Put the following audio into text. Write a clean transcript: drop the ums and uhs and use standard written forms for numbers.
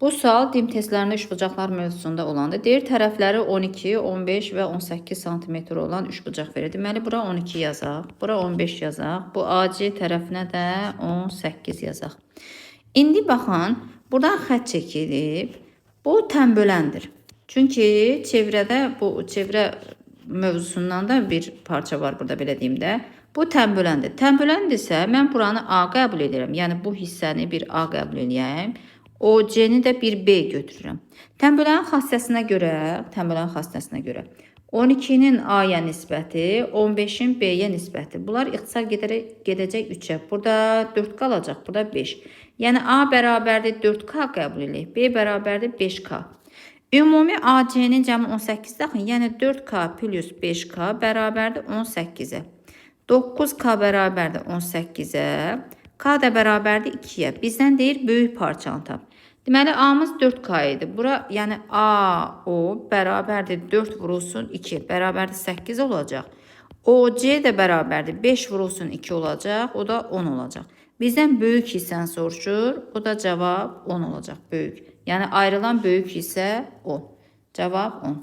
Bu sual dim testlərində üçbucaqlar mövzusunda olanda deyir tərəfləri 12, 15 və 18 sm olan üçbucaq verir. Deməli bura 12 yazaq, bura 15 yazaq, bu AC tərəfinə də 18 yazaq. İndi baxın, buradan xətt çəkilib. Bu tənböləndir. Çünki çevrədə bu çevrə mövzusundan da bir parça var burada belə deyim də. Bu tənböləndir. Tənböləndirsə mən buranı A qəbul edirəm. Yəni bu hissəni bir A qəbul eləyəm. OC-ni də bir B götürürəm. Tənbölənin xassəsinə görə, tənbölənin xassəsinə görə 12-nin A-ya nisbəti, 15-in B-yə nisbəti. Bunlar ixtisar gedərək gedəcək 3-ə. Burada 4 qalacaq, burada 5. Yəni A bərabərdir 4K qəbul eləyək. B bərabərdir 5K. Ümumi AC-nin cəmi 18 axı, yəni 4K plus 5K bərabərdir 18-ə. 9K bərabərdir 18-ə. K da bərabərdir 2-yə. Bizdən deyir böyük parçanı tap. Deməli A-mız 4K idi. Bura yəni AO bərabərdir 4 vurulsun 2 bərabərdir 8 olacaq. OC də bərabərdir 5 vurulsun 2 olacaq. O da 10 olacaq. Bizdən böyük hissəni soruşur. O da cavab 10 olacaq. Böyük. Yəni ayrılan böyük hissə 10. Cavab 10.